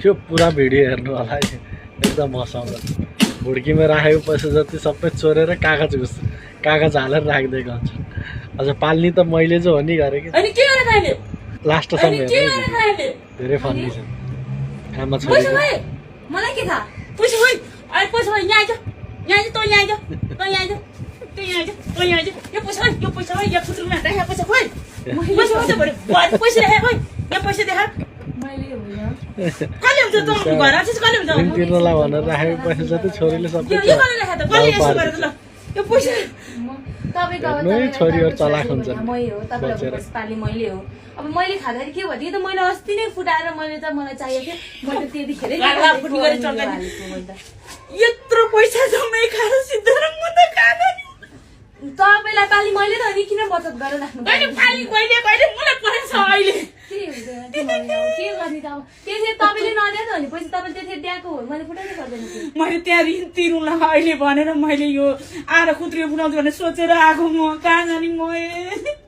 त्यो पुरा भिडियो हेर्नु होला है एकदम मसाउँछ भुड्कीमा राखेको पैसा जति सबै चोरेर कागज हालेर राखिदिएको हुन्छ अझ पाल्ने त मैले जो हो नि गरेँ कि लास्टसम्म हेर्नु धेरै फन्नी छ काममा छोडेको मलाई के थाहा पैसा खोइ अहिले पैसा खोइ यहाँ आइज तँ यहाँ आइज यो पैसा यो फुत्रुमा राखेको पैसा खोइ पैसा खोइ भरे पैसा राखेको खोइ यहाँ पैसा देखा मैले कहिले हुन्छ तँ घर आछस् कहिले हुन्छ ऋण तिर्नलाई भनेर राखेको पैसा जति छोरीले सबै यो कहिले राखे त कहिले यसो गरेर ल यो पैसा छोरीहरू चलाक हुन्छन् मै हो तपाईको पाली मैले हो अब मैले खाँदाखेरि के भयो त मैले अस्ति नै फुटाएर मैले त मलाई चाहिएको थियो मैले त त्यतिखेरै फुटी गरे चल्कानी यत्रो पैसा जम्मै खाएर सिद्धर म त खान तपाईलाई पाली मैले त अनि किन बचत गरेर राख्नु कहिले पाली कहिले मलाई परेछ अहिले के गर्ने त अब त्यसै तपाईले नदिए त अनि पैसा तपाईले त्यसै दिएको हो मैले फुटाउनै पर्दैन मैले त्यहाँ ऋण तिर्नुला अहिले भनेर मैले यो आएर खुत्रियो फुटाउँछु भनेर सोचेर आएको म कहाँ जाने म